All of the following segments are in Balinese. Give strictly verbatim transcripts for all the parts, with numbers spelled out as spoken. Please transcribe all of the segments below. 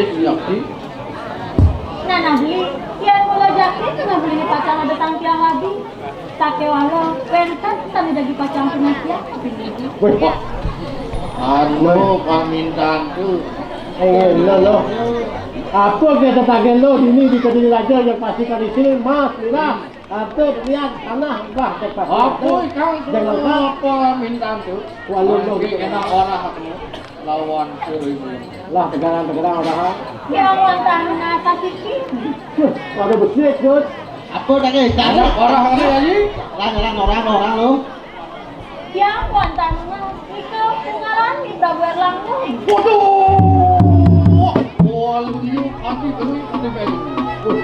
Yakti. Nah, nah, beli. Yén mula Jakti, nah, beli pacang ada tangkiang lagi. Sakéwala, wénten sané dadi pacang pengertian, beli. Wéh, Pak. Anu, pamintan tuh. Eh, lo, lo. Apa kita tagih lo, dini di Kediri Raja yang pasti kali sini, Mas, Lila. Atau lihat tanah, bah, cepat. Apa, Kang? Jangan lupa. Apa mintan tuh? Walau lo. Oké, gitu. Kena orang aku. Lawan seribu. Lah, tegarang-tegarang orang. Ya, lawan tanah sakit. Wah, ada besi, Gus. Apa tadi? Ada orang ada lagi? Orang, orang, orang, orang lo. Ya, lawan tanah. Itu ketinggalan di Prabu Erlang tuh. Waduh. Waduh, ini hati geli, hati geli. Wah.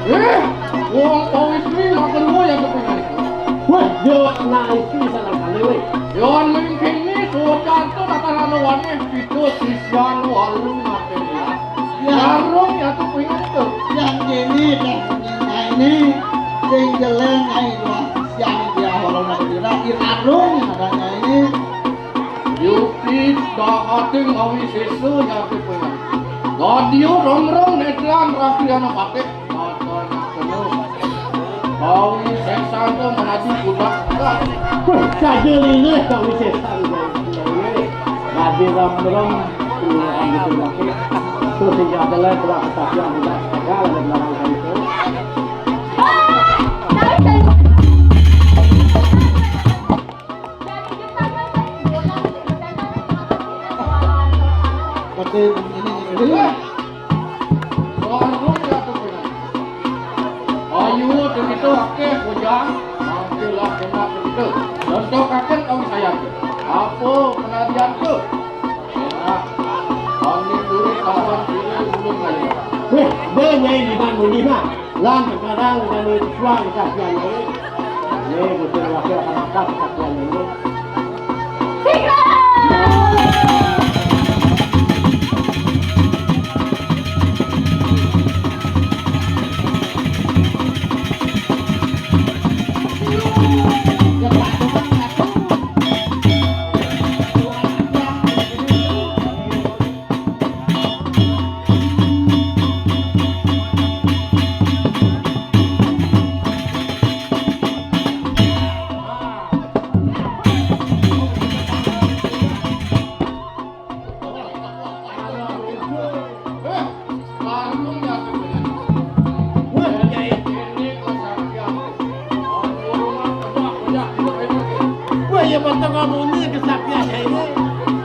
Eh, wong pawitri makan gua ya kepengen. Wah, yo, nah, itu salah kali, weh. Yo, mungkin ini sudah tuh kata lalu waneh, itu sisian walu mati. Ya. Warung ya tuh pengen itu. Yang ini, yang ini, yang jelek, yang siang dia orang mati. Di warung adanya ini. Yukti daating awi sesa nyati pengen. Gadio rongrong netran rakyana patih. Awi sesanta menadi budak. Wah, saja lilih kami sesan. Rabi ramrem pulang ambil lagi. Terus hingga ada lain telah ketahuan budak. Gagal ada belakang kami itu. Berarti ini, ini. Ayu, begitu, oke, bujang. Mangkilah kena begitu. Contoh kakek kau saya tu. Apa penadian tu? Enak. Ani turis kawan kiri ulun ayu. Weh, dia nyai di mana, di mana? Lan sekarang kami suang kasihan ini. Ini betul wakil akan makan kasihan ini. Wah, ya, patang abonnya kesaktian ini.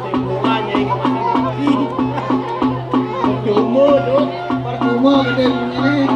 Semua nyai kemana lagi? Percuma, Dok. Percuma gede ini.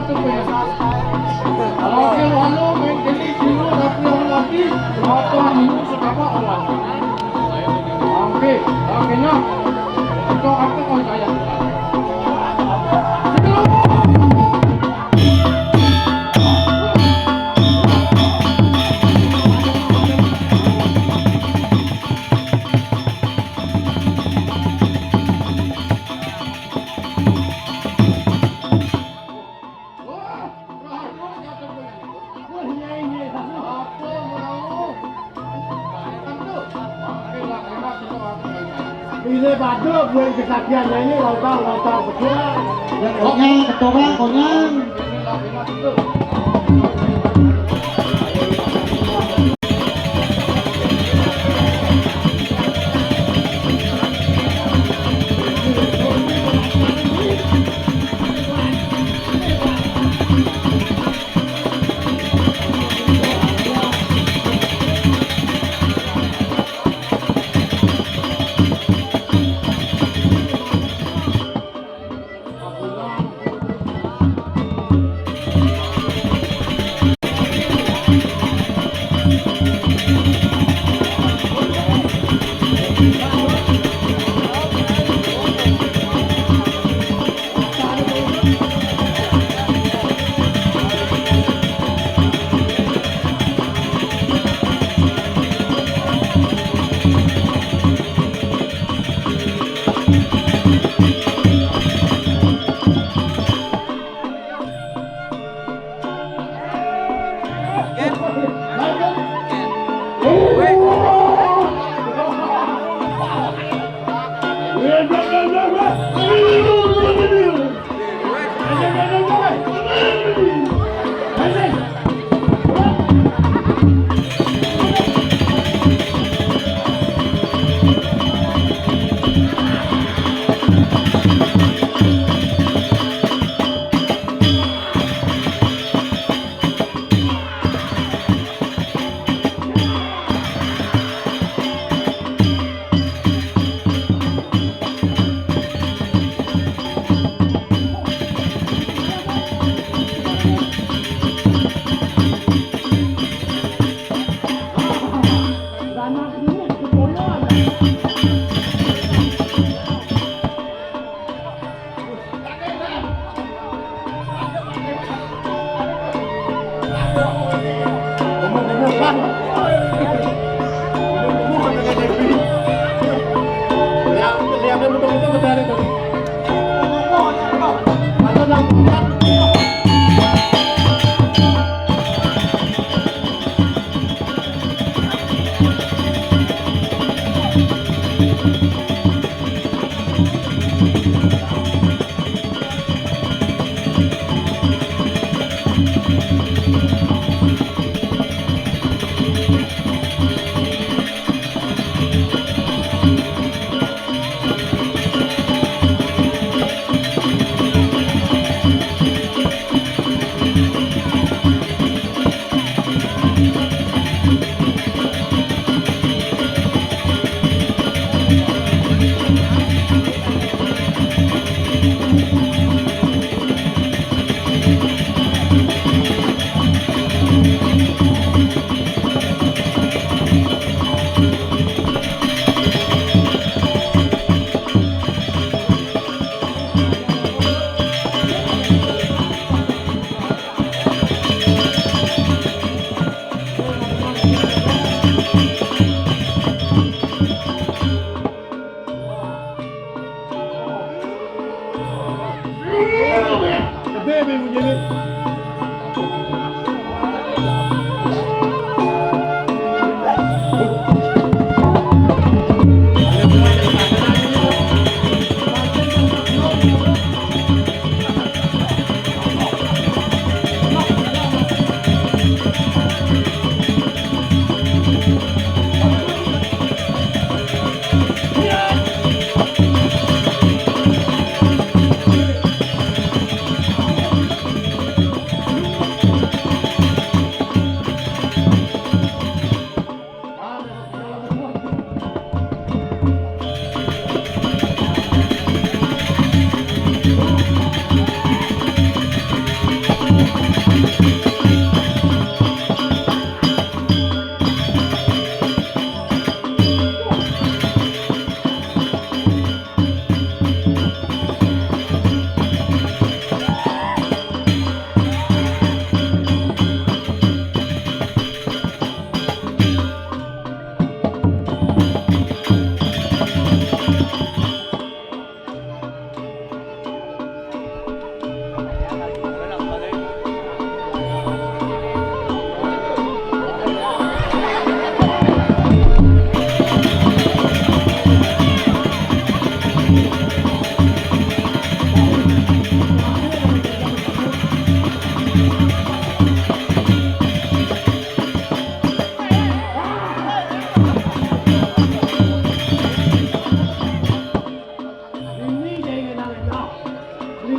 Oke, lalu main kiri, dulu, tapi yang lagi, apa, minum, sekapa, apa. Oke, oke, nah. Itu apa, kalau saya? Ini pada bulan kesatiannya ini, lautang, lautang, betul. Dan konyang, ketorang, konyang.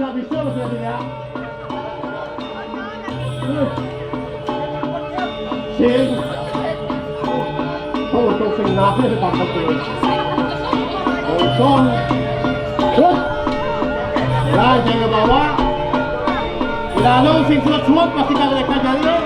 Sing. Không, không, sing nát hết toàn bộ rồi. Rồi, con. Sút. Rồi, jangan bawa. Udah, lo sing sút, sút, pasti kagak ada kerjaan lo.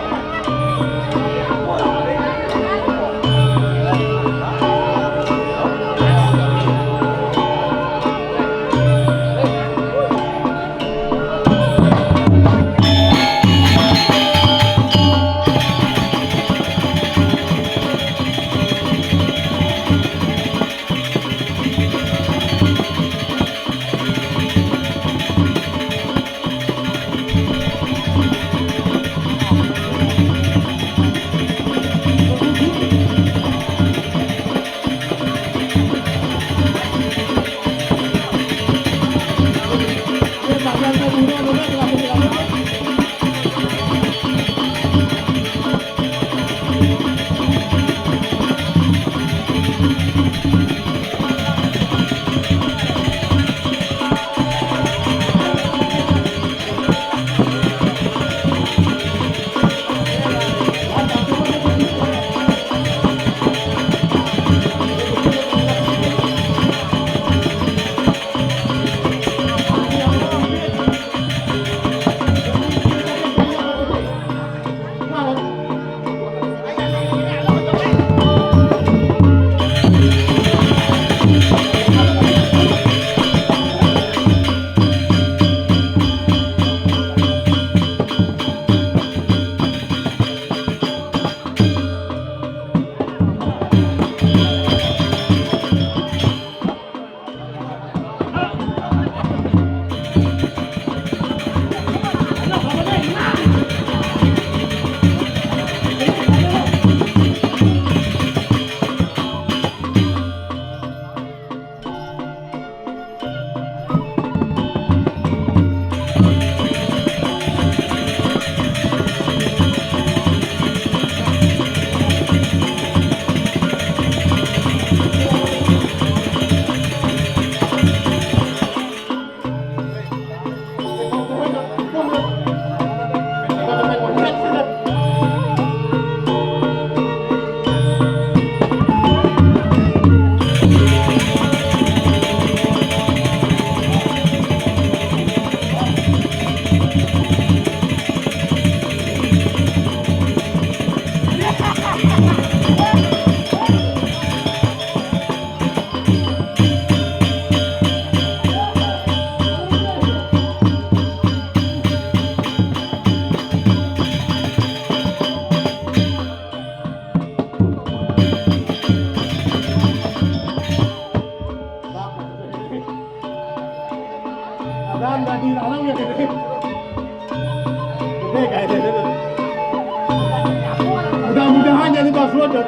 Mudah-mudahan jadi password.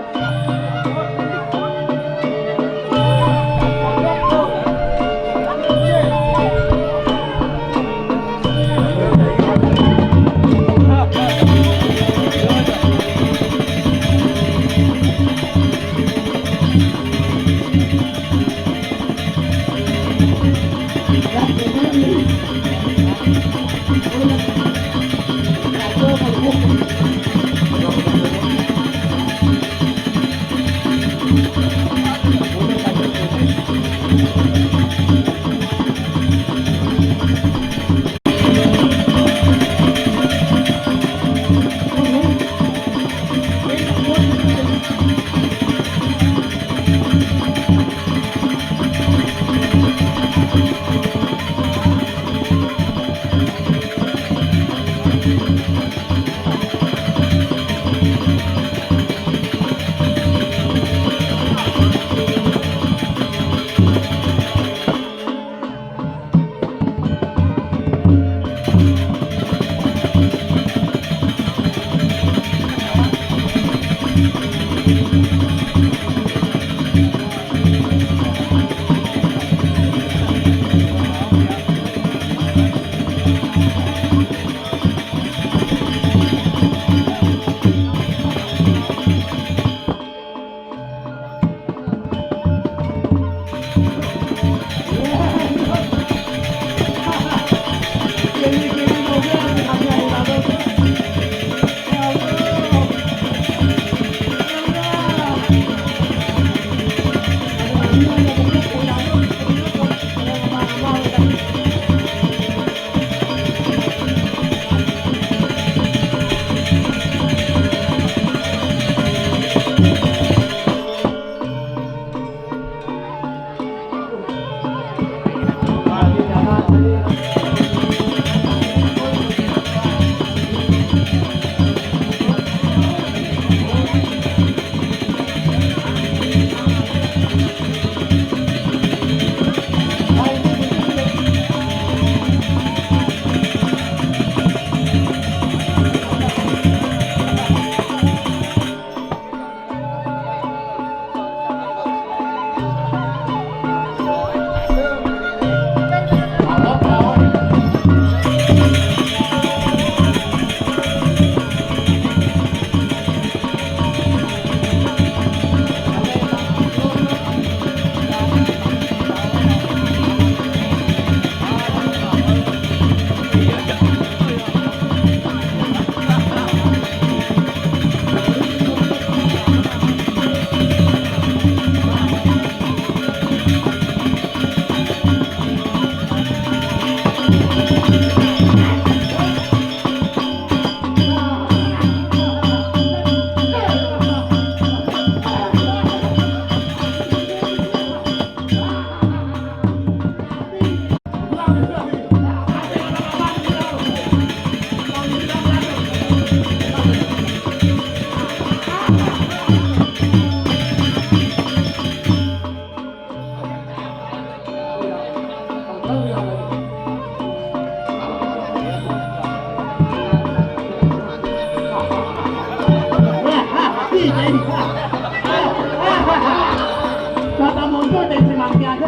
Kata mundur dari semangkanya.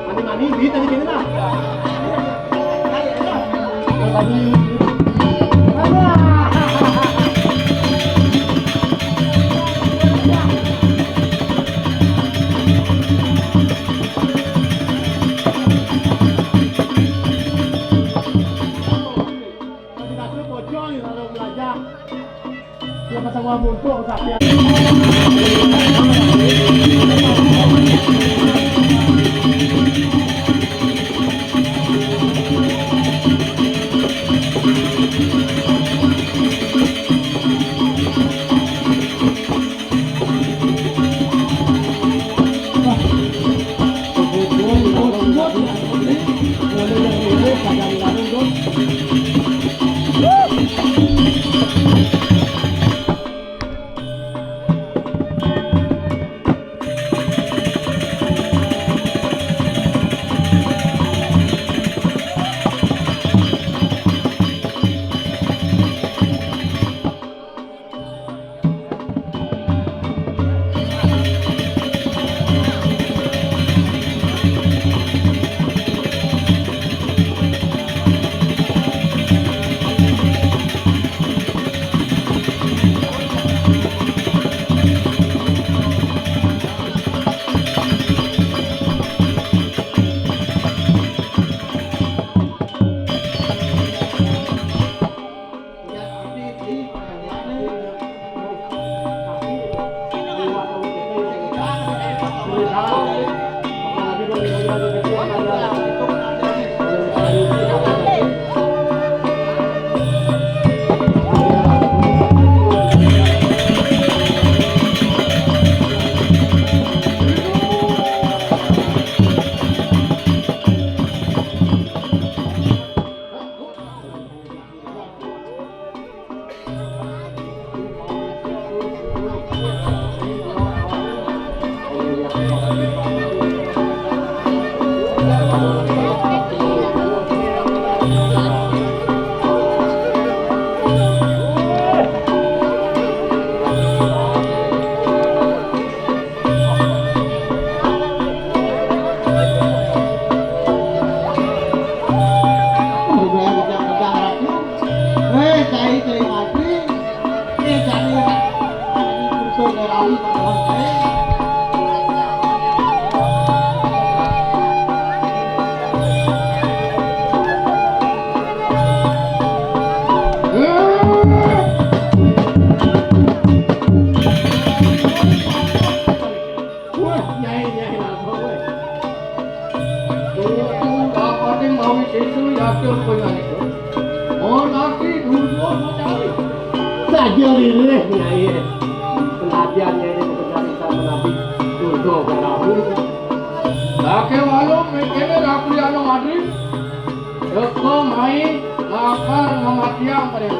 Mani-mani, duit tadi kena. Tadi. Tadi kasih pocong, ya, kalau belajar. Dia pasang uang muntuk, sakit. Sesui atur penganika. Mon aki duduk mencari. Saja lilih nyai. Pengajian nyai ini bukan dari sama nabi. Duduk berlalu. Laki walu mikirnya rakli anu madri. Teka mai lakar ngamatiang pada.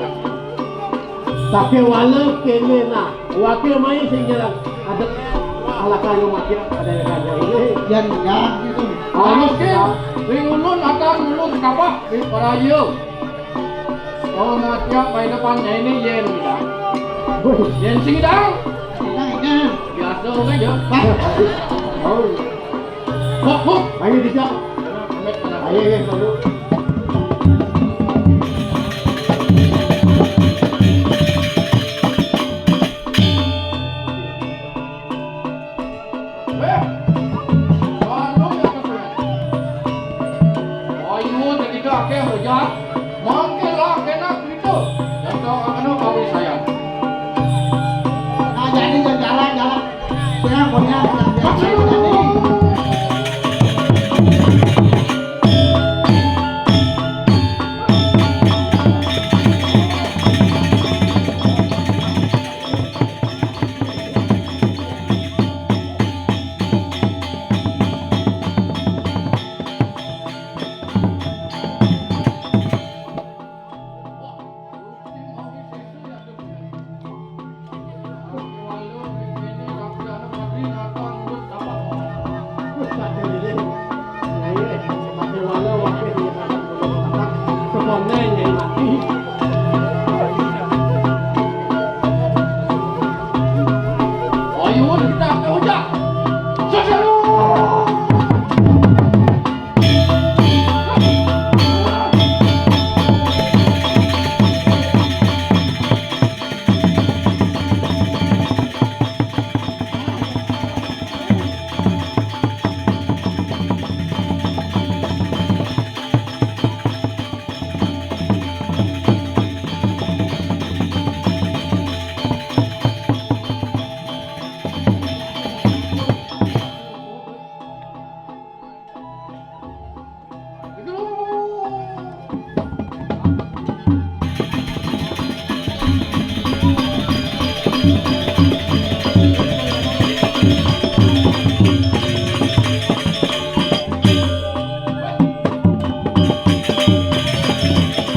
Tapi walau kene nah, wakil mai sing jalan ada ala kayu makin ada yang ada ini. Yang enggak gitu. Harus ya. Sing ulun akan ulun kapah di parayu. Oh, matiak pai depan ini yen gitu. Yen sing dang. Enggak, enggak. Biasa oke ya. Pak. Oh. Hop, hop. Ayo dijak. Ayo, ayo, ayo. Eh, anu ya, Mas. Ayo, jadi kakek rujak. Mangke lah kena gitu. Jatuh anu kawin saya. Nah, jadi jalan-jalan. Punya, punya, punya, punya, punya.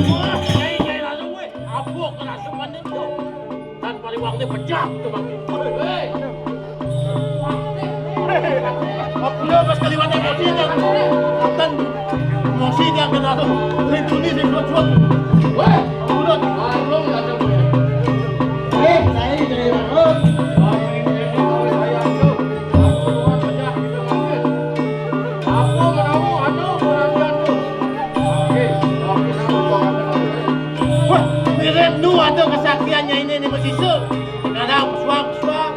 Wah, nyai, nyai langsung, weh. Abuk kerasukan itu. Tan paliwang ni pecah tu, Bang. Hei. Aku dah pas kaliwat emosi kan. Tan emosi dia kena tu. Rindu ni, rindu cuak. Weh, urut. Warung ada punya. Eh, saya dari warung. Warung ini, warung saya tu. Aku buat pecah kita mampir. Aku menamu anu perhatian tu. Oke, oke, aku buat pecah. Wah, mirip nu ada kesaktiannya ini, ini bersisa. Kadang pesuang, pesuang.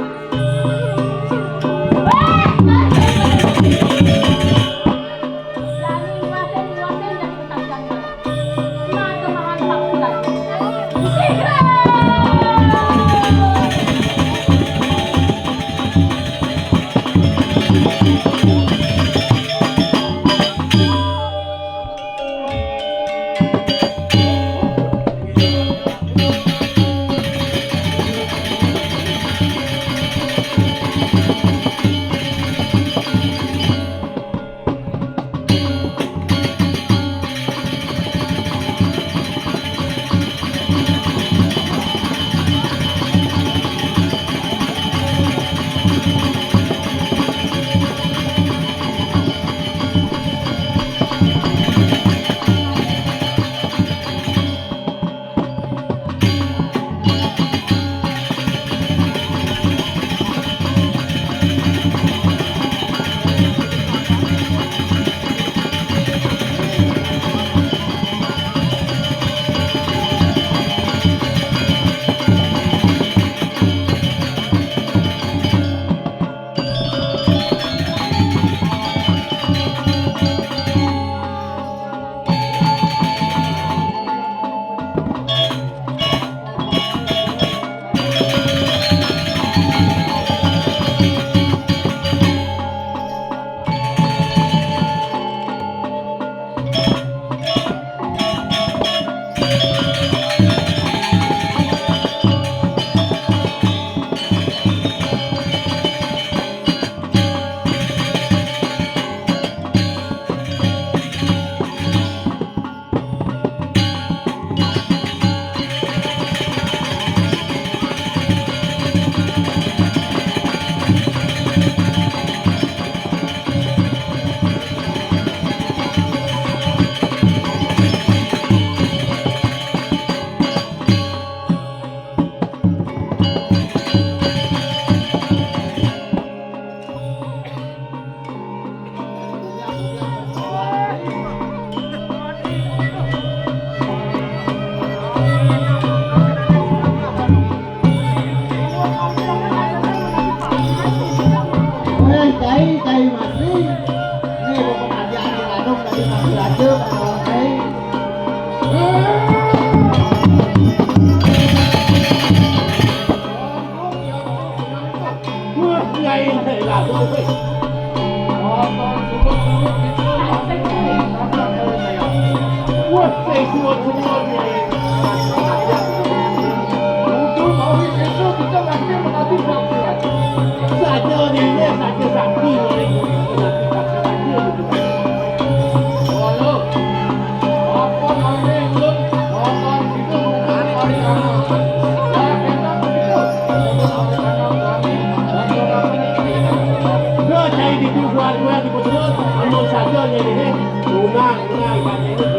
Anu saja ya ini. Bunga, bunga, ibaratnya ini gini.